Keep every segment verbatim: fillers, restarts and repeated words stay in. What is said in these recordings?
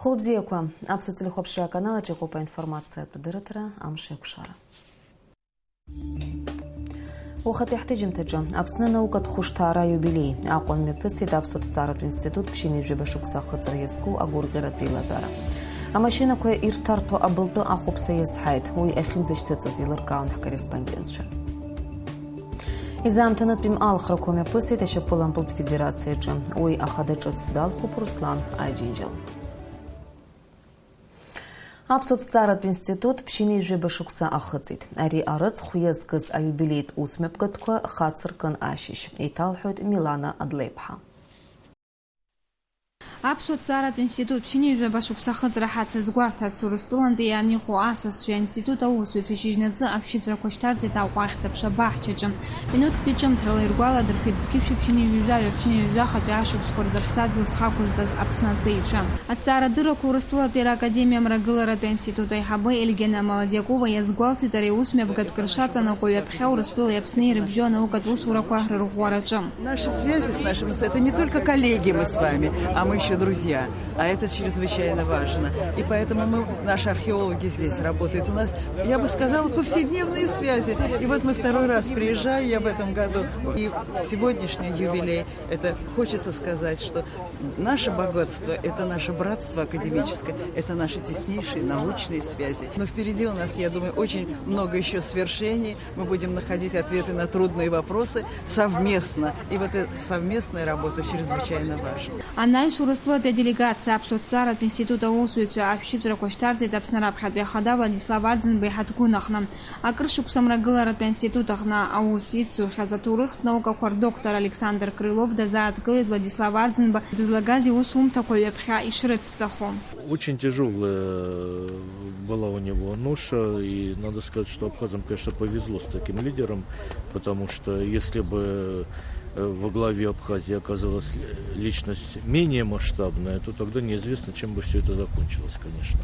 Хәылбзиақәа, аԥсуа телехәаԥшра аканал аҿы иҟоуп аинформациатә дырраҭара, амш еиқәшара. Уахатәи ҳҭыжьымҭаҿы, Аԥсны анаукатә хәышҭаара аиубилеи, Аҟәа мҩаԥысит аԥсуа ҭҵааратә институт ԥшьынҩажәаба шықәса ахыҵра иазку агәырӷьаратә еилатәара. Амашьынақәа ирҭарҭәо абылтәы ахәаԥса иазҳаит, уи ахьынӡашьҭыҵыз еилыркаауан ҳкорреспондентцәа. Изаамҭанытәим алхрақәа мҩаԥысит ашьапылампылтә федерациаҿы. Уи ахада ҿыц далхуп Руслан Аџьынџьал. Аԥсуа ҭҵааратә институт ԥшьынҩажәаба шықәса ахыҵит. Ари арыцхә иазкыз аиубилеитә усмҩаԥгатәқәа хацыркын ашьыжь, еиҭалҳәоит Милана Адлеиԥҳа. Аԥсуа ҭҵааратә институт ԥшьынҩажәаба шықәса ахыҵра ҳацызгәарҭарц Урыстәылантәи иаанихо асасцәеи аинститут аусзуҩцәеи шьыжьнаҵы аԥшьыҵәрақәа шьҭарҵеит Аҟәа ахьӡ-аԥша абаҳчаҿы. Минуҭктәи ҿымҭрала иргәаладырхәеит зқьышәи ԥшьынҩажәи жәаҩа ԥшьынҩажәи жәахатәи ашықәсқәа рзы аԥсадгьыл зхақәызҵаз Аԥсны аҵеицәа. Аҭҵаарадыррақәа Урыстәылатәи аакадемиа мрагыларатә аинститут аиҳабы Ельгена Молодьякова иазгәалҭеит ари аус мҩаԥгатәк ршаҵанакуа ҩаԥхьа Урыстәылеи Аԥсни ирыбжьоу анаукатә усурақәа рырӷәӷәараҿы. Наши связи с нашими, это не только коллеги мы с вами, а мы еще друзья. А это чрезвычайно важно. И поэтому мы, наши археологи здесь работают. У нас, я бы сказала, повседневные связи. И вот мы второй раз приезжаем, я в этом году. И сегодняшний юбилей, это хочется сказать, что наше богатство, это наше братство академическое, это наши теснейшие научные связи. Но впереди у нас, я думаю, очень много еще свершений. Мы будем находить ответы на трудные вопросы совместно. И вот эта совместная работа чрезвычайно важна. Анаҩс Урыстәылатәи аделегациа аԥсуа ҭҵааратә институт аусзуҩцәа ашәшьыҵәрақәа шьҭарҵеит Аԥсны раԥхьатәи ахада Владислав Арӡынба иҳаҭгәын аҟны. Акыр шықәса мрагыларатәи аинститут аҟны аус ицухьаз аҭоурыхтә наукақәа рдоктор Александр Крылов дазааҭгылеит Владислав Арӡынба дызлагаз иусумҭақәа ҩаԥхьа ишрыцҵахо. Очень тяжёлая была у него ноша, и надо сказать, что абхазам, конечно, повезло с таким лидером, потому что если бы, э, во главе Абхазии оказалась личность менее масштабная, то тогда неизвестно, чем бы всё это закончилось, конечно.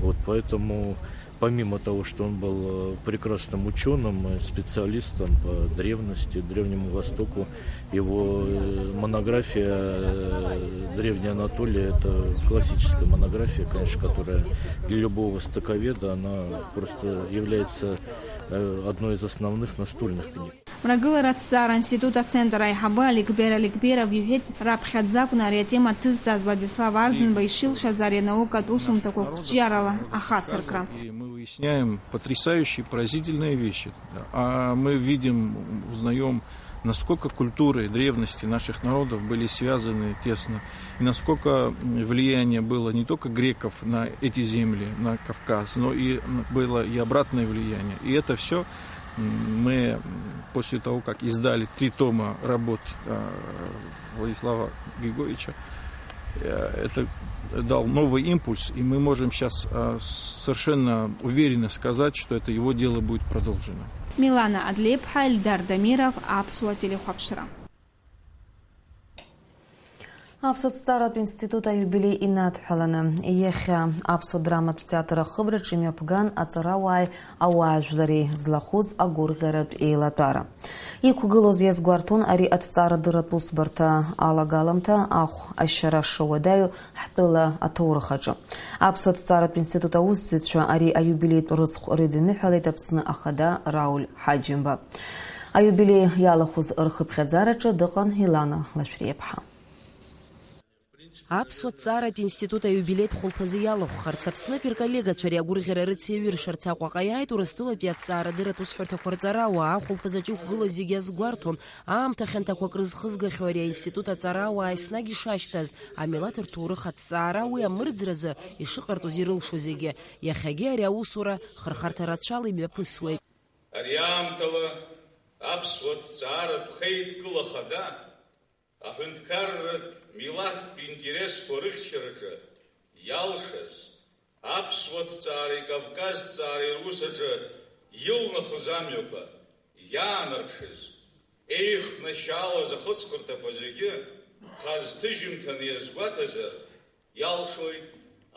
Вот, поэтому, помимо того, что он был, э, прекрасным учёным, э, специалистом по древности, Древнему Востоку, его, э, монография, э, «Древняя Анатолия», это классическая монография, конечно, которая для любого востоковеда, она просто является, э, одной из основных настольных книг. Мрагыларатә ҭҵаара аинститут ацентр аиҳабы Аликбер Аликберов иҳәеит, раԥхьаӡа акәны ари атема ҭызҵааз Владислав Арӡынба ишилшаз ари анаукатә усумҭақәа қәҿиарала ахацыркра. И мы выясняем потрясающие, поразительные вещи. А мы видим, узнаём, насколько культуры и древности наших народов были связаны тесно, и насколько, м, влияние было не только греков на эти земли, на Кавказ, но и, м, было и обратное влияние. И это всё, м, мы, м, после того, как издали три тома работ, э, Владислава Григорьевича, э, это дал новый импульс, и мы можем щас, э, совершенно уверенно сказать, что это его дело будет продолжено. Милана Адлеиԥҳа, Эльдар Дамиров, Аԥсуа телехәаԥшра. Аԥсуа ҭҵааратә институт аиубилеи инадҳәаланы, иахьа Аԥсуа драматә театр ахыбраҿы имҩаԥган аҵарауааи ауаажәлари злахәыз агәырӷьаратә еилатәара. Иқәгылоз иазгәарҭон ари аҭҵаарадырратә усбарҭа алагаламҭа, ахә ашьара шуадаҩу ҳтәыла аҭоурых аҿы. Аԥсуа ҭҵааратә институт аусзуҩцәа ари аиубилеитә рыцхә рыдиныҳәалеит Аԥсны Ахада Рауль Ҳаџьымба. Аиубилеи иалахәыз рхыԥхьаӡараҿы дыҟан Илана Лашәриаԥҳа. Аԥсуа ҭҵааратә институт аиубилеитә хәылԥазы иалахәхарц, Аԥснытәи рколлегацәа ари агәырӷьара рыцеиҩыршарц Аҟәаҟа иааит Урыстәылатәи аҭҵаарадырратә усҳәарҭақәа рҵарауаа. Ахәылԥазаҿы иқәгылоз зегьы иазгәарҭон, аамҭа хьанҭақәак рызхызгахьоу ари аинститут аҵарауаа еснагь ишашьҭаз, амилаҭ рҭоурых аҭҵаара, уи амырӡразы ишыҟарҵоз ирылшо зегьы. Иахьагьы ари аусура хырхарҭа рацәала имҩаԥысуеит. Ари аамҭала аԥсуа ҭҵааратә хеидкыла хада аҳәынҭқарратә милаҭтә интересқәа рыхьчараҿы иалшаз, аԥсуа ҭҵаареи Кавказ ҭҵаареи рус аҿы илнахыз амҩақәа иаанарԥшыз, еихнашьалаз ахыҵхырҭақәа зегьы хаз ҭыжьымҭаны иазгәаҭазар, иалшоит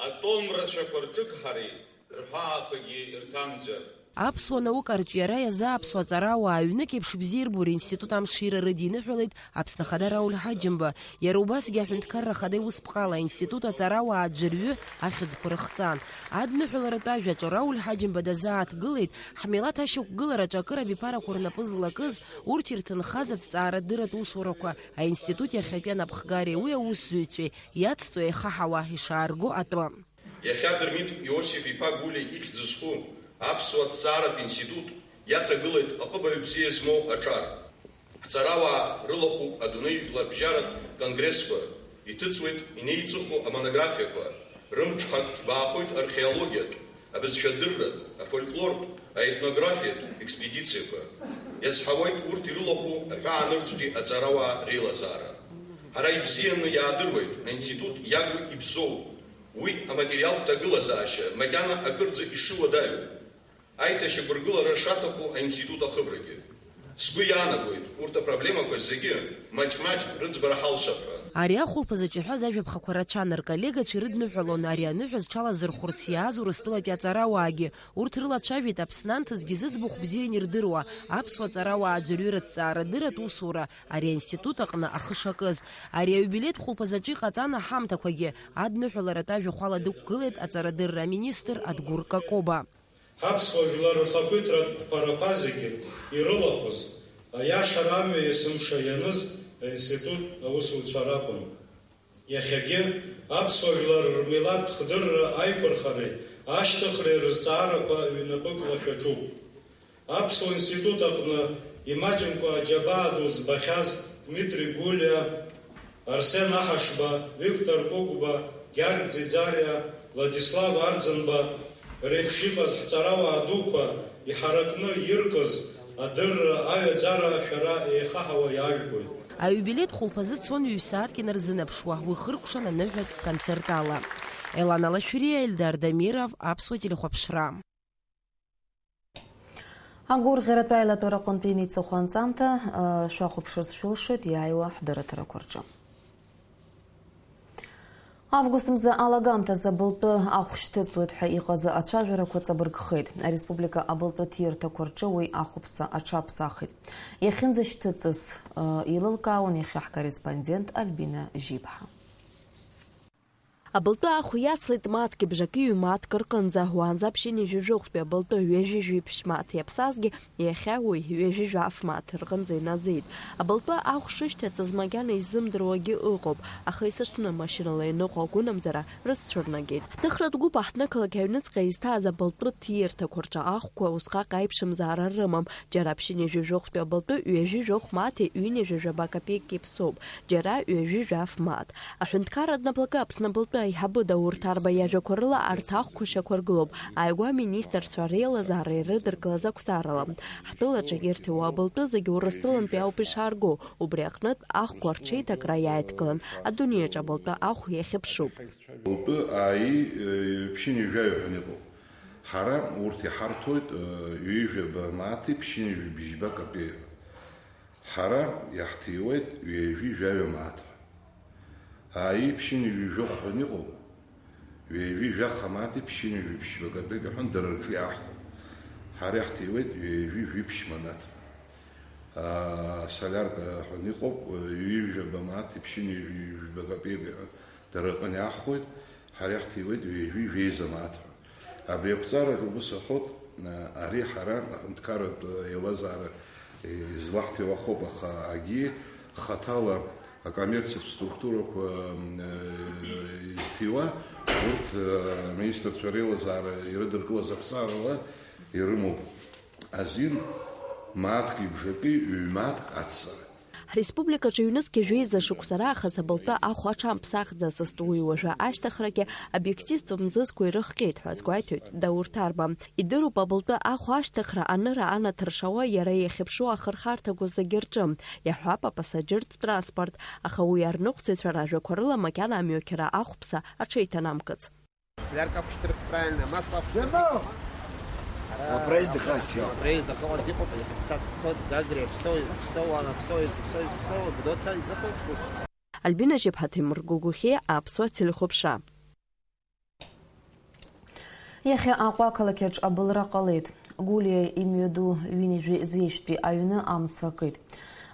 атом рацәақәа рҿыгҳареи рҳәаақәагьы ирҭамӡар. Аԥсуа наукарҿиара иазааԥсо аҵарауаа ҩнык еиԥш бзиа ирбо ринститут амшира рыдиныҳәалеит Аԥсны Ахада Рауль Ҳаџьымба. Иара убасгьы аҳәынҭқарра Ахада иусԥҟала аинститут аҵарауаа аӡәырҩы ахьӡқәа рыхҵан. Адныҳәаларатә ажәаҿы Рауль Ҳаџьымба дазааҭгылеит, ҳмилаҭ ашьақәгылараҿы акыр абиԥарақәа рнапы злакыз, урҭ ирҭынхаз аҭҵаарадырратә усурақәа, аинститут иахьатәи анапхгареи уи аусзуҩцәеи иацҵо еихаҳауа ишаарго атәы. Иахьа Дырмит Иосиф-иԥа Гулиа ихьӡ зху аԥсуа ҭҵааратә институт иаҵагылеит аҟыбаҩ бзиа змоу аҿар. Ҳҵарауаа рылахәуп адунеи жәларбжьаратә конгрессқәа, иҭыҵуеит инеиҵыху амонографиақәа, рымҽхак ҭбаахоит археологиатә, абызшәадырратә, афольклортә, аетнографиатә експедициақәа. Иазҳауеит урҭ ирылахәу аҳәаанырцәтәи аҵарауаа реилазаара. Ҳара ибзианы иаадыруеит аинститут иагу ибзоу, уи аматериалтә ҭагылазаашьа макьана акырӡа ишыуадаҩу. Аиҭашьақәыргылара шаҭаху аинститут ахыбрагьы. Сгәы иаанагоит, урҭ апроблемақәа зегьы маҷ-маҷ рыӡбара ҳалшап ҳәа. Ари ахәылԥазаҿ иҳәаз ажәаԥхақәа рацәан, рколлегацәа ирыдныҳәалон ари аныҳәа зҽалазырхәырц иааз Урыстәылатәи аҵарауаагьы. Урҭ рылацәажәеит Аԥсны анҭыҵгьы зыӡбахә бзианы ирдыруа аԥсуа ҵарауаа аӡәырҩы рыҭҵаарадырратә усура, ари аинститут аҟны ахы шакыз. Ари аиубилеитә хәылԥазаҿы иҟаҵан аҳамҭақәагьы. Адныҳәаларатә ажәахә ала дықәгылеит аҵарадырра аминистр Адгәыр Какоба. Ҳаԥсуа жәлар рхақәиҭратә қәԥарақәа зегьы ирылахәыз, аиашара амҩа есымша ианыз аинститут аусуцәа ракәын. Иахьагьы аԥсуа жәлар рмилаҭ хдырра аиқәырхареи ашьҭыхреи рызҵаарақәа ҩнапыкла шәаҿуп. Аԥсуа институт аҟны имаҷымкәа аџьабаа ду збахьаз Дмитри Гулиа, Арсен Аҳашба, Виктор Кәыкәба, Гьаргь Ӡиӡариа, Владислав Арӡынба реиԥш иҟаз ҳҵарауаа дуқәа иҳаракны иркыз адырра, аҩаӡара шәара еихаҳауа иаажәгоит. Аиубилеитә хәылԥазы цон ҩ-сааҭк инарзынаԥшуа, уи хыркәшан аныҳәатә концерт ала. Елана Лашәриа, Ельдар Дамиров, Аԥсуа телехәаԥшра. Агәырӷьаратә аилатәара аҟынтәи инеиҵыху анҵамҭа, ы, шәахәаԥшырц шәылшоит иааиуа ҳдырраҭарақәа рҿы. Август мза алагамҭазы абылтәы ахә шьҭыҵуеит ҳәа иҟаз ацәажәарақәа ҵабыргхеит. Ареспублика абылтәы ҭиарҭақәа рҿы уи ахәаԥса аҽаԥсахит. Иахьынӡашьҭыҵыз, ы, еилылкаауан иахьа ҳкорреспондент Альбина Жьиԥҳа. Абылтәы ахә иацлеит мааҭк бжаки ҩ-мааҭк рҟынӡа, уаанӡа ԥшьынҩажәи жәохәтәи абылтәы ҩажәи жәиԥшь мааҭ иаԥсазгьы, иахьа уи ҩажәи жәаф мааҭ рҟынӡа инаӡеит. Абылтәы ахә шышьҭаҵыз макьана иззымдыруагьы ыҟоуп, аха есыҽны машьынала ианыҟоу агәынамӡара рызцәырнагеит. Ҳҭыхратә гәыԥ аҳҭнықалақь аҩныҵҟа изҭааз абылтәы ҭиарҭақәа рҿы ахәқәа усҟак аиԥшымзаара рымам, џьара ԥшьынҩажәи жәохәтәи абылтәы ҩажәи жәохә мааҭи ҩынҩажәи жәаба капеик иаԥсоуп, џьара ҩажәи жәаф мааҭ. Аҳәынҭқарратә наплакы Аԥсны абылтәы аиҳабы Даур Ҭарба иажәақәа рыла арҭ ахәқәа шьақәыргылоуп ааигәа аминистрцәа реилазаара ирыдыркылаз ақәҵарала. Ҳтәылаҿы ирҭиуа абылтәы зегьы Урыстәылантәи ауп ишаарго, убри аҟнытә ахәқәа рҽеиҭакра иааидкылан, адунеиаҿ абылтәы ахә иахьыԥшуп. Абылтәы ааи, э, ԥшьынҩажәаҩы ҳәа иҟоуп. Ҳара урҭ иҳарҭоит, э, ҩажәаба мааҭи ԥшьынҩажәи бжьба капеи. Ҳара иаҳҭиуеит ҩажәи жәаҩа мааҭ ҳәа. Ааи, ԥшьынҩажәи жәохә ҳәа иҟоуп, ҩажәи жәаха мааҭи ԥшьынҩажәи ԥшьба капеик ҳәа дара рҿы иаҳхәоит. Ҳара иаҳҭиуеит ҩажәи жәиԥшь манат ҳәа. Аа, солярка ҳәа иҟоуп, ҩажәаба мааҭи ԥшьынҩажәи жәба капеик ҳәа дара рҟны иаҳхәоит, ҳара иаҳҭиуеит ҩажәи жәеиза мааҭ ҳәа. Абри ақәҵараҿы убыс аҳәоит, ари ҳара аҳәынҭқарратә еилазаара излаҳҭиуа ахоуп, аха агьи хаҭала акоммерциатә структурақәа, м, изҭиуа, урҭ, аминистрцәа реилазаара ирыдыркылаз ақәҵарала ирымоуп азин мааҭк ибжаки ҩ-мааҭк ацҵара. Ҳреспубликаҿы ҩнызқьи жәеиза шықәса раахыс абылтәы ахә аҽамԥсахӡацызт, уи уажәы ашьҭыхрагьы обиективтә мзызқәа ирыхҟьеит ҳәа азгәеиҭоит Даур Ҭарба. Идыруп абылтәы ахә ашьҭыхра, аныра, анаҭыр шауа иара иахьыԥшу ахырхарҭақәа зегьы рҿы, иаҳҳәап, апасаџьыртә транспорт, аха уи арныҟәцаҩцәа ражәақәа рыла макьана амҩақьара ахәԥса аҽеиҭанамкыц. Солярка ақәшьҭырхт правильно, масло ақәшьҭырхт. А проезд ахы аццо. Проезд ахы ыҟаз иҟоуп, иахьа сцацк цоит, Гагра иаԥсоу, иаԥсоу, ана иаԥсоу, иаԥсоу, иаԥсоу, Гәдоуҭа изыҟоу ус. Альбина Жьыԥҳа, Ҭемыр Гогәыхьиа, Аԥсуа телехәаԥшра. Иахьа Аҟәа ақалақь аҿы абылра ҟалеит. Гәлиа имҩаду ҩынҩажәи зеижәтәи аҩны амца акит.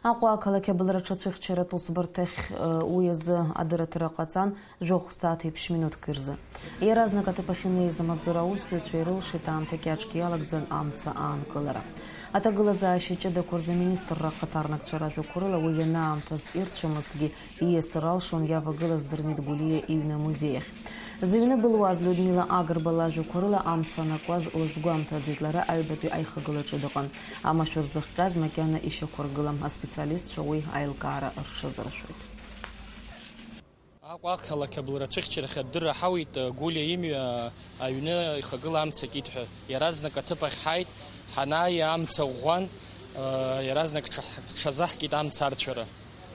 Аҟәа ақалақь абылра аҽацәыхьчаратә усбарҭахь, э, уи азы адырраҭара ҟаҵан, жәохә сааҭ еиԥш минуҭк рзы. Иаразнак аҭыԥ ахь инеиз амаҵзура аусзуҩцәа ирылшеит аамҭа кьаҿк иалагӡан амца аанкылара. Аҭагылазаашьа ҷыдақәа рзы аминистрра ахаҭарнакцәа ражәақәа рыла уи ианаамҭаз ирцәамызҭгьы, ииасыр алшон иавагылаз Дырмит Гәлиа иҩны амузеи ахь. Зыҩны былуаз Людмила Агрба лажәақәа рыла амца анакуаз лызгәамҭаӡеит, лара аҩбатәи аихагылаҿы дыҟан. Амашәыр зыхҟьаз макьана ишьақәыргылам, аспециалистцәа уи аилкаара рҽазыршәоит. Аҟәа ақалақь абылра цәыхьчарахь адырра ҳауит, Гәлиа имҩа аҩны ихагыла амца акит ҳәа. Иаразнак аҭыԥ ахь ҳааит, ҳанааи амца ӷәӷәан, иаразнак ҽа-, ҽазаҳкит амца арцәара.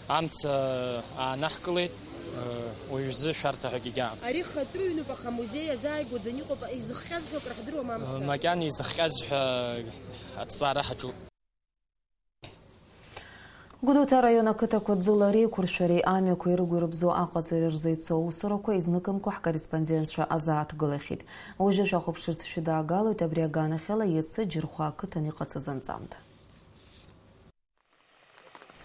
Амца аанаҳкылеит, уажәазы шәарҭа ҳәагьы агьаам. Ари хатәы ҩнуп, аха амузеи иазааигәаӡаны иҟоуп, изыхҟьаз ҳәа акры ҳдыруам амца. Макьана изыхҟьаз ҳәа аҭҵаара ҳаҿуп. Гәдоуҭа араион ақыҭақәа ӡыла реиқәыршәареи амҩақәа ирыгәырбзо аҟаҵареи рзы ицо аусурақәа изныкымкәа ҳкорреспондентцәа азааҭгылахьеит. Уажәы шәахәаԥшырц шәыдаагалоит абри аганахьала иацы Џьырхәа ақыҭан иҟаҵаз анҵамҭа.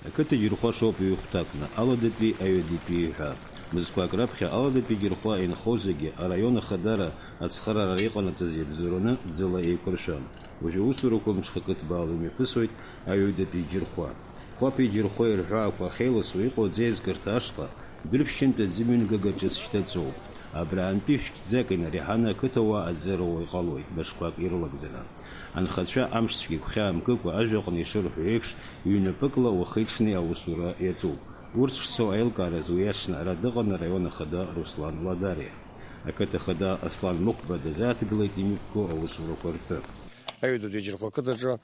Ақыҭа Џьырхәа шоуп ҩ-хәҭакны, аладатәи аҩадатәи ҳәа. Мызқәак раԥхьа аладатәи Џьырхәа инхо зегьы араион ахадара ацхыраара иҟанаҵаз иабзоураны ӡыла еиқәыршәан. Уажәы аусурақәа мҽхакы ҭбаала имҩаԥысуеит аҩадатәи Џьырхәа. Хәаԥи Џьырхәеи рҳәаақәа ахьеиласуа иҟоу аӡеизгарҭа ашҟа, Дәрыԥшьынтә аӡымҩангага ҿыц шьҭаҵоуп. Абраантәи шәҭӡак инареиҳаны ақыҭауаа аӡы роуа иҟалоит, мышқәак ирылагӡаны. Анхацәа амшцәгьа гәхьаамкыкәа ажәаҟны ишырҳәо еиԥш, ҩнапыкла уахи-ҽни аусура иаҿуп. Урҭ шцо аилкааразы уи аҽны ара дыҟан араион ахада Руслан Ладариа. Ақыҭа хада Аслан Мықәба дазааҭгылеит имҩаԥго аусурақәа ртәы. Аҩадатәи Џьырхәа ақыҭаҿы,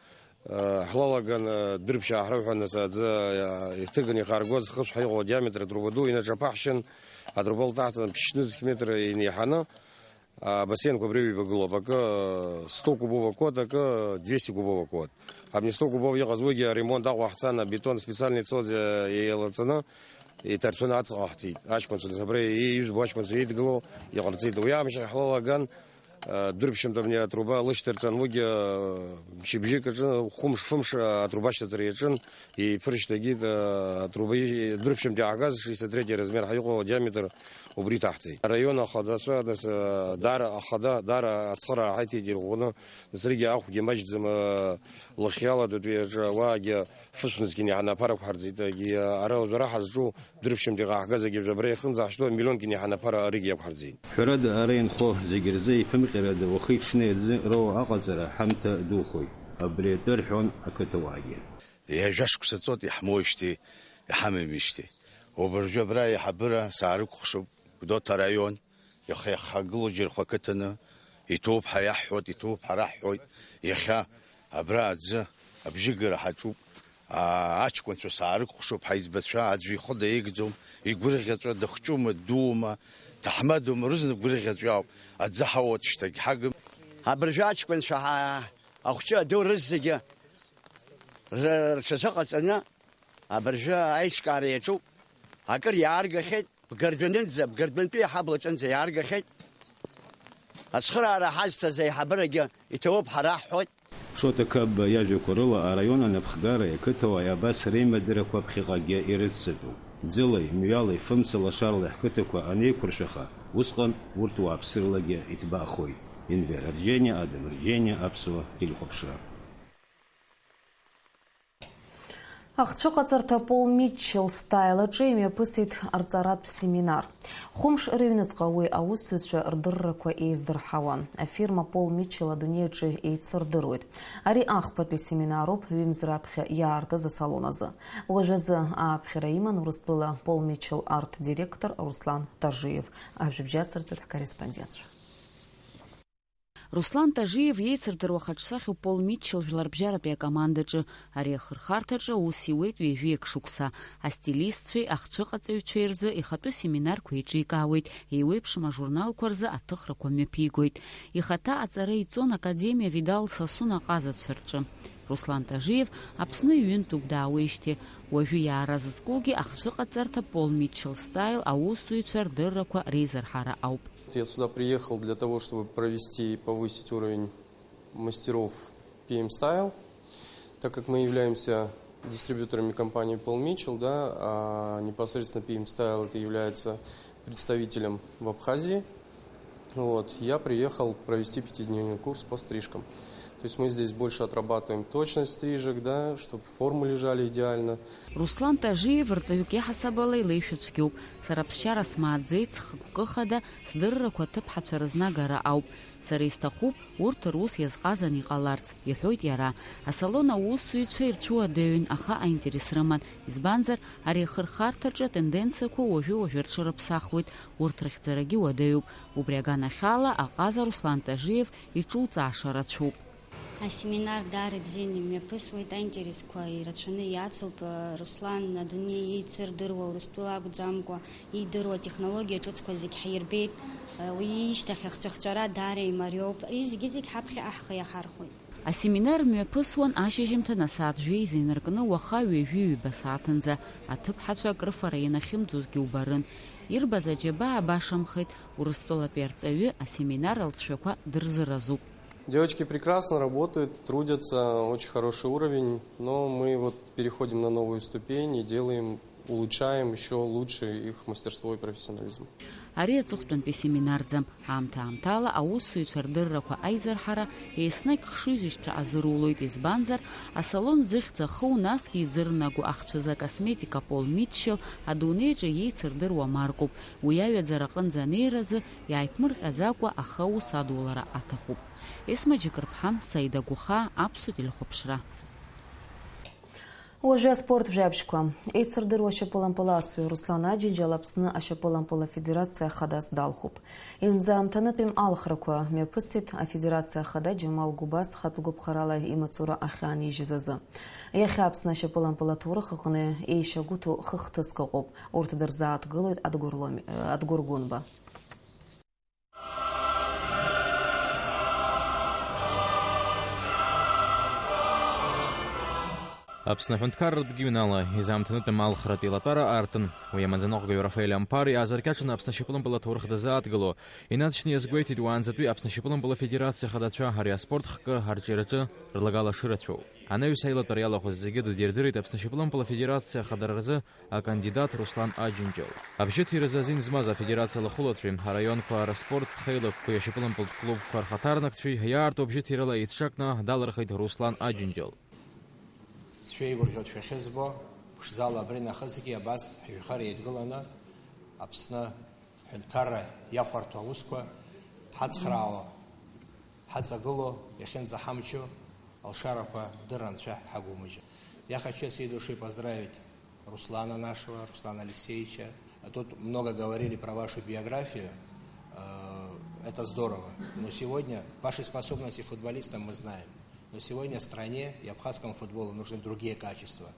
э, ҳлалаган, э, Дәрыԥшьаа ҳрыҳәон, нас аӡы, э, иҭыганы ихаргоз хышә ҳәа иҟоу адиаметр атруба ду инаҿаԥаҳшьын, атруба лҭаҳҵан ԥшь-нызқь метр инеиҳаны, Абасенқәа абри ҩба гылоуп, акы сто кубов акы, акы двести кубов акы. Абни сто кубов иҟаз уигьы аремонт Аҟәа ҳцан, абетон специальный цоз еилаҵаны, иҭарцәаны аҵаҟа ҳҵеит. Аҷкәынцәа, абра иҩызбо аҷкәынцәа еидгыло иҟарҵеит. Уи амшахь ҳлалаган, э, дәрыԥшьынтә абни атруба лышьҭарҵан, уигьы, э, мчыбжьык аҿы, хәымш-фымш, э, атруба ашьҭаҵара иаҿын, иԥыршьҭагьы, э, атруба и-, дәрыԥшьынтә иаагаз шестьдесят третий размер ҳәа иҟоу адиаметр Убри иҭаҳҵеит. Араион ахадацәа, нас, даара ахада, даара ацхыраара ҳаиҭеит ирӷәӷәаны, нас ригьы ахәгьы маҷӡам, лыхиала адәатәи аҿы ауаагьы фышә-нызқьны иҳаны аԥара ақәҳарӡит, егьи ара уажәы ара ҳазҿу дәрыԥшьынтә иҟаҳгаз егьи жәабра иахынӡаҳшьҭоу амиллионкгьы иҳаны аԥара аригьы ақәҳарӡит. Ҳәарада, ара инхо зегьы рзы иԥымҟьарада уахи-ҽни аӡы роуа аҟаҵара ҳамҭа духоит, абри атәы рҳәон ақыҭауаагьы. Ҩажәа шықәса ҵуеит иаҳмоуижьҭеи, иҳамамижьҭеи. Убыржәы абра аиҳабыра саарықәхшоуп, Гәдоуҭа араион, иахьа иахагылоу Џьырхәа ақыҭаны, иҭоуп ҳәа иаҳҳәоит, иҭоуп ҳәа раҳҳәоит. Иахьа абра аӡы абжьыгара ҳаҿуп, аа, аҷкәынцәа саарықәхшоуп, ҳаиҵбацәа, аӡәы ихы даигӡом, игәырӷьаҵәа дыхҷума, дуума, ҭаҳмадоума, рызнык гәырӷьаҵәа ауп, аӡы ҳауа шьҭагь ҳагым. Абыржәы аҷкәынцәа ҳа-, ахәҷы адоу рызегьы р-, рҽазыҟаҵаны, абыржәы аиҿкаара иаҿуп. Акыр иааргахьеит, Бгардәанынӡа, Бгардәантәи аҳаблаҿынӡа иааргахьеит. Ацхыраара ҳазҭаз аиҳабырагьы иҭабуп ҳәа раҳҳәоит. Шоҭа Қапба иажәақәа рыла, араион анапхгареи ақыҭауааи абас реимадырақәа ԥхьаҟагьы ирыццатәуп. Ӡылеи, мҩалеи, фымцалашаралеи ҳқыҭақәа анеиқәыршәаха, усҟан урҭ уааԥсыралагьы иҭбаахоит. Енвер Арџьениа, Адам Арџьениа, Аԥсуа телехәаԥшра. Ахцәыҟаҵарҭа Пол Митчелл стаил аҿы имҩаԥысит арҵаратә семинар. Хәымш рыҩныҵҟа уи аусзуҩцәа рдыррақәа еиздырҳауан. Афирма Пол Митчелл адунеи аҿы еицырдыруеит. Ари ахԥатәи семинаруп ҩымз раԥхьа иаартыз асалон азы. Уажәазы ааԥхьара иман Урыстәыла Пол Митчелл арт-директор Руслан Тажиев. Ажәабжь ацырҵоит ҳкорреспондентцәа. Руслан Тажиев иеицырдыруа хаҿсахьоуп Пол Митчелл жәларбжьаратәи акомандаҿы. Ари ахырхарҭаҿы аус иуеит ҩажәи акы шықәса. Астилистцәеи ахцәыҟаҵаҩцәеи рзы ихатәы семинарқәа еиҿикаауеит, еиуеиԥшым ажурналқәа рзы аҭыхрақәа мҩаԥигоит. Ихаҭа аҵара иҵон Академиа Видал Сасун аҟазацәа рҿы. Руслан Тажиев Аԥсны ҩынтәуп даауеижьҭеи. Уажәы иаара зызкугьы ахцәыҟаҵарҭа Пол Митчелл стаил аусзуҩцәа рдыррақәа реизырҳара ауп. Я сюда приехал для того, чтобы провести и повысить уровень мастеров P M Style, так как мы являемся дистрибьюторами компании Paul Mitchell, да, а непосредственно P M Style это является представителем в Абхазии. Вот, я приехал провести пятидневный курс по стрижкам. То есть мы здесь больше отрабатываем точность стрижек, да, чтобы формы лежали идеально. Руслан Тажиев рҵаҩык иаҳасабала илеишәа цәгьоуп. Сара ԥсшьара смааӡеит, схықәкы хада, сдыррақәа аҭыԥҳацәа рызнагара ауп. Сара исҭахуп урҭ рус иазҟазан иҟаларц, иҳәоит иара. Асалон аусзуҩцәа ирцәуадаҩын, аха аинтерес рыман. Избанзар, ари ахырхарҭаҿы атенденциақәа уажәы-уажәы рҽырыԥсахуеит, урҭ рыхьӡарагьы уадаҩуп. Убри аганахьала аҟаза Руслан Тажиев иҿуҵааша рацәоуп. Асеминар даара ибзианы имҩаԥысуеит, аинтересқәа ирацәаны иацуп. Руслан адунеи еицырдыруа, Урыстәыла акәӡамкәа, иидыруа атехнологиа ҿыцқәа зегь ҳирбеит. Уи ишьҭахь ахҵәахҵәара даара имариоуп. Ари зегьы-зегь ҳаԥхьаҟа ҳхы иахархәоит. Асеминар мҩаԥысуан ашьыжьымҭан асааҭ жәеиза инаркны уаха ҩажәи ҩба сааҭынӡа. Аҭыԥҳацәа акрыфара ианахьымӡозгьы убарын. Ирбаз аџьабаа башамхеит, Урыстәылатәи арҵаҩы асеминар алҵшәақәа дырзыразуп. Девочки прекрасно работают, трудятся, очень хороший уровень, но мы вот переходим на новую ступень и делаем, улучшаем еще лучше их мастерство и профессионализм. Ари аҵыхәтәантәи семинарӡам. Аамҭа-аамҭала аусзуҩцәа рдыррақәа аизырҳара, еснагь хшыҩзышьҭра азырулоит, избанзар, асалон зыхьӡ аху, насгьы иӡырнаго ахцәазы акосметика Paul Mitchell адунеиаҿы иеицырдыруа маркуп. Уи аҩаӡара аҟынӡа анеиразы иааиԥмырҟьаӡакәа ахы аус адулара аҭахуп. Есма Џьыкырԥҳа, Саида Гәыхаа, Аԥсуа телехәаԥшра. Уажәы аспорт жәабжьқәа. Еицырдыруа ашьапылампыласҩы Руслан Аџьынџьал Аԥсны ашьапылампыл афедерациа ахадас далхуп. Измзаамҭанытәим алхрақәа мҩаԥысит афедерациа ахада Џьамал Гәыбаз хатә гәаԥхарала имаҵура ахьаанижьыз азы. Иахьа Аԥсны ашьапылампыл аҭоурых аҟны еишьагәыҭу хы-хҭыск ыҟоуп. Урҭ дырзааҭгылоит Адгәыр Ломи-, Адгәыр Гәынба. Аԥсны аҳәынҭқарратә гимн ала изаамҭанытәым алхратә еилатәара аартын. Уи амаӡаныҟәгаҩ Рафаель Амԥар иаазырқьаҽны Аԥсны ашьапылампыл аҭоурых дазааҭгыло, инаҵшьны иазгәеиҭеит уаанӡатәи Аԥсны ашьапылампыл афедерациа ахадацәа ари аспорт хкы арҿиараҿы рлагала шырацәоу. Анаҩс аилатәара иалахәыз зегьы дыдирдырит Аԥсны ашьапылампыл афедерациа ахадара рзы акандидат Руслан Аџьынџьал. Абжьыҭиразы азин змаз афедерациа алахәылацәеи араионқәа рыспорттә хеилакқәеи ашьапылампылтә клубқәа рхаҭарнакцәеи иаарту абжьыҭирала еицҿакны далырхит Руслан Аџьынџьал. Сшәеигәырӷьоит шәахьызбо, ԥшӡала абри нахысгьы абас ҳжәхар еидгыланы Аԥсны ҳҳәынҭқарра иахәарҭоу аусқәа ҳацхраауа, ҳаҵагылоу, иахьынӡаҳамчу алшарақәа дырра анцәа ҳагумыжьын. Я хочу от всей души поздравить Руслана нашего, Руслана Алексеевича. Тут много говорили про вашу биографию. Э, это здорово. Но сегодня ваши способности футболиста мы знаем. Но сегодня стране и абхазскому футболу нужны другие качества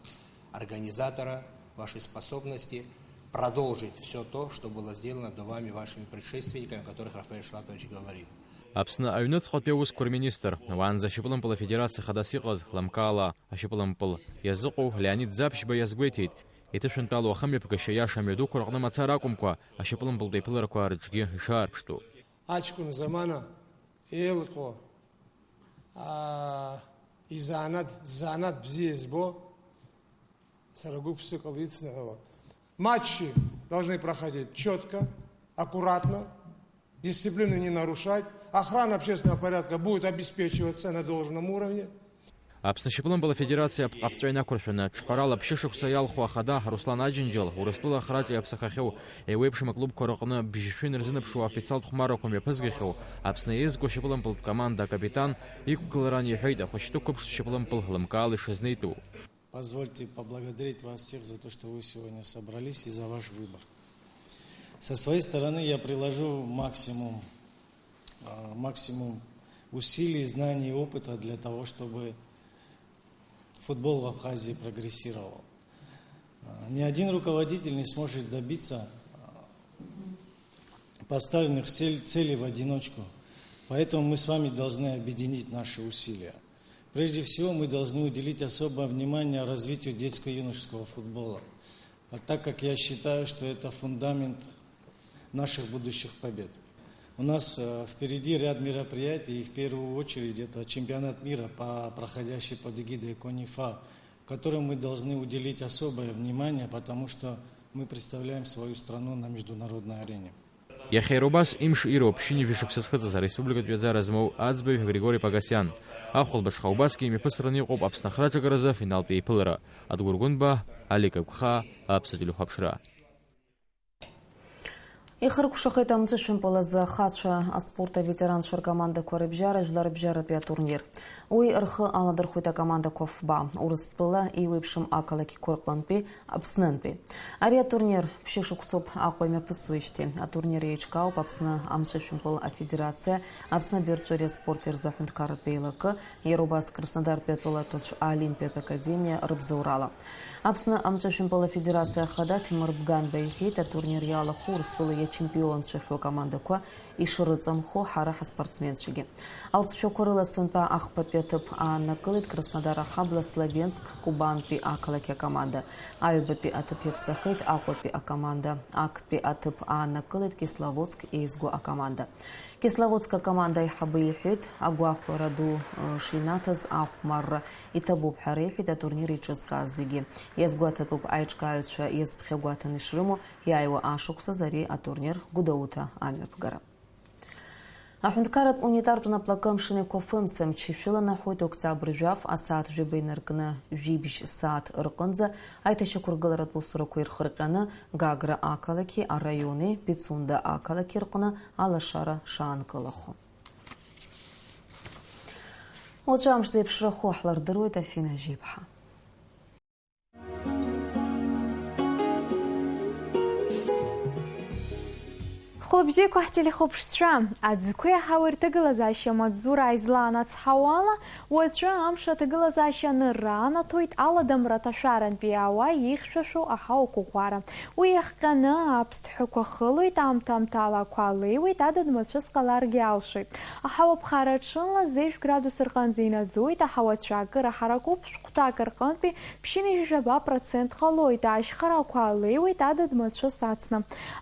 организатора, ваши способности продолжить всё то, что было сделано до вами вашими предшественниками, о которых Рафаэль Шалатович говорил. Аԥсны аҩныҵҟатәи аусқәа рминистр, уаанӡа ашьапылампыл афедерациа хадас иҟаз, лымкаала ашьапылампыл иазыҟоу Леонид Ӡаԥшьба иазгәеиҭеит, иҭышәынтәалоу ахымҩаԥгашьа иаша амҩадуқәа рҟны мацара акәымкәа, ашьапылампылтә еиԥыларақәа рҿгьы ишаарԥштәу. Аҷкәын замана еилҟьо, аа, изанааҭ, ззанааҭ бзиа избо, сара гәык-ԥсыкала ицныҳәалон. Матчи должны проходить чётко, аккуратно, дисциплину не нарушать, охрана общественного порядка будет обеспечиваться на должном уровне. Аԥсны ашьапылампыл афедерациа аԥҟаԥҵәа инақәыршәаны, ҽҳәарала ԥшьышықәса иалху ахада Руслан Аџьынџьал Урыстәыла ахраҿы иаԥсахахьоу еиуеиԥшым аклубқәа рыҟны бжьшәи инарзынаԥшуа аофициалтә хәмаррақәа мҩаԥызгахьоу Аԥсны еизго ашьапылампылтә команда акапитан иқәгылара аниҳәеит ахәыҷтәы қәыԥштә шьапылампыл лымкаала ишызнеитәу. Позвольте поблагодарить вас всех за то, что вы сегодня собрались, и за ваш выбор. Со своей стороны я приложу максимум, а, максимум усилий, знаний и опыта для того, чтобы футбол в Абхазии прогрессировал. А, ни один руководитель не сможет добиться, а, поставленных цель-, целей в одиночку. Поэтому мы с вами должны объединить наши усилия. Прежде всего, мы должны уделить особое внимание развитию детско-юношеского футбола, а так как я считаю, что это фундамент наших будущих побед. У нас э, впереди ряд мероприятий, и в первую очередь это чемпионат мира, по, проходящий под эгидой КОНИФА, которым мы должны уделить особое внимание, потому что мы представляем свою страну на международной арене. Иахьа иара убас имш ироуп ԥшьынҩажәи шықәса зхыҵыз ареспубликатә ҩаӡара змоу аӡбаҩ Григори Погосиан. Ахәылбыҽха убасгьы имҩаԥысраны иҟоуп Аԥсны ахраҿагаразы афиналтә еиԥылара. Адгәыр Гәынба, Алик Агәхаа, Аԥсуа телехәаԥшра. Ихыркәшахеит амҵәышәымпыл азы ахацәа аспорт аветеранцәа ркомандақәа рыбжьара жәларыбжьаратәи атурнир. Уи рхы аладырхәеит акомандақәа фба, Урыстәыла еиуеиԥшым ақалақьқәа рҟынтәи, Аԥснынтәи. Ари атурнир ԥшьышықәсоуп Аҟәа имҩаԥысуеижьҭеи. Атурнир еиҿкаауп Аԥсны амҵәышәымпыл афедерациа, Аԥсны абирҵәыреи аспорти рзы аҳәынҭқарратә еилакы, иара убас Краснодартәи атәыла ҿацә Олимпиатә академиа рыбзоурала. Аԥсны амҵәышәымпыл афедерациа ахада Ҭемыр Бганба иҳәеит, атурнир иалахәу Урыстәыла иачемпионцәахьоу акомандақәа ишрыҵамхо ҳара ҳаспортсменцәагьы. Алҵшәақәа рыла сынтәа ахԥатәи аҭыԥ ааннакылеит Краснодар аҳабла Славенск Кубантәи ақалақь акоманда. Аҩбатәи аҭыԥ иаԥсахеит Аҟәатәи акоманда. Актәи аҭыԥ ааннакылеит Кисловодск еизго акоманда. Кисловодск акоманда аиҳабы иҳәеит, агәахәара ду, э, шинаҭаз ахәмарра иҭабуп ҳәа реиҳәеит атурнир еиҿызкааз зегьы. Иазгәаҭатәуп аиҿкааҩцәа иазԥхьагәаҭаны ишрымоу иааиуа ашықәсаз ари атурнир Гәдоуҭа амҩаԥгара. Аҳәынҭқарратә унитартә наплакы амшын еиқәафымца мчы шәыланаҳәоит октиабр жәаф асааҭ жәаба инаркны жәибжь сааҭ рҟынӡа аиҭашьақәыргыларатә усурақәа ирхырҟьаны Гагра ақалақьи араиони Пицунда ақалақьи рҟны алашара шаанкылахо. Уаҵәы амш зеиԥшрахо ҳлардыруеит Афина Жьеиԥҳа. Хәлыбзиақәа ҳтелехәаԥшцәа, аӡқәеи аҳауеи рҭагылазаашьа амаҵзура ааизлаанацҳауала, уаҵәы амш аҭагылазаашьа анырра анаҭоит аладамра аҭашәарантәи ауаа еихьшәашәо аҳауақәа ӷәӷәара. Уи иахҟьаны аԥсҭҳәақәа хылоит, аамҭа-аамҭала ақәа леиуеит, адыд мацәыс ҟаларгьы алшоит. Аҳауа ԥхара ҽынла зежә градус рҟынӡа инаӡоит, аҳауа цәа акыр аҳаракуп, шәҟәҭак рҟынтәи ԥшьынҩажәи жәаба процент ҟалоит, ашьхарақәа леиуеит, адыд мацәыс ацны.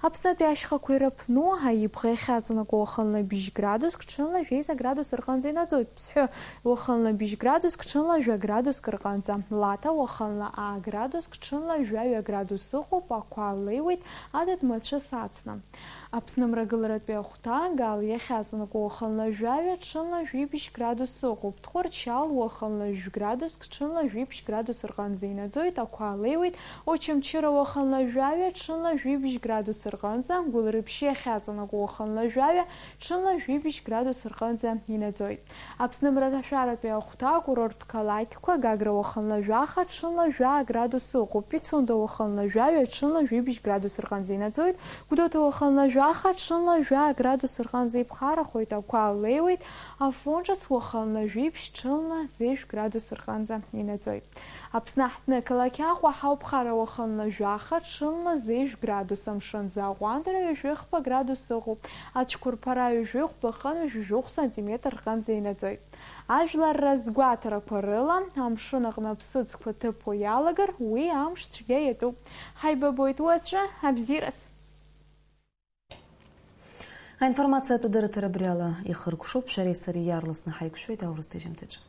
Аԥснытәи ашьхақәа ирыԥну, аибӷа иахьаҵанакуа уахынла бжь градуск, ҽынла жәеиза градус рҟынӡа инаӡоит, Ԥсҳәы уахынла бжь градуск, ҽынла жәа градуск рҟынӡа, Лаҭа уахынла аа градуск, ҽынла жәаҩа градус ыҟоуп, ақәа леиуеит, адыд мацәыс ацны. Аԥсны мрагыларатәи ахәҭа, Гал иахьаҵанакуа уахынла жәаҩа, ҽынла жәибжь градус ыҟоуп, Тҟәарчал уахынла жәградуск, ҽынла жәибжь градус рҟынӡа инаӡоит, ақәа леиуеит, Очамчыра уахынла жәаҩа, ҽынла жәибжь градус рҟынӡа, Гәылрыԥшь иахьаҵанакуа уахынла жәаҩа, ҽынла жәибжь градус рҟынӡа инаӡоит. Аԥсны мраҭашәаратәи ахәҭа, акурорттә қалақьқәа, Гагра уахынла жәаха, ҽынла жәаа градус ыҟоуп, Пицунда уахынла жәаҩа, ҽынла жәибжь градус рҟынӡа инаӡоит, Гәдоуҭа уахынла жәаха, ҽынла жәаа градус рҟынӡа иԥхарахоит, ақәа леиуеит, Афон ҿыц уахынла жәибжь, ҽынла зежә градус рҟынӡа инаӡоит. Аԥсны аҳҭны ақалақь Аҟәа ҳауп, хара уахынла жәаха, ҽынла зежә градус, амшын аӡы аҟәандара ҩажәи хԥа градус ыҟоуп, ацәқәырԥара ҩажәи хәба ҟынтә ҩажәи жәохә сантиметр рҟынӡа инаӡоит. Ажәлар разгәаҭарақәа рыла, амшын аҟны аԥсыӡқәа ҭыԥо иалагар, уи амш цәгьа иатәуп. Ҳаибабоит уаҵәы, абзиараз! Аинформациатә дырраҭара абри ала ихыркәшоуп, шәареи сареи иаарласны ҳаиқәшәоит аурыс ҭыжьымҭаҿы.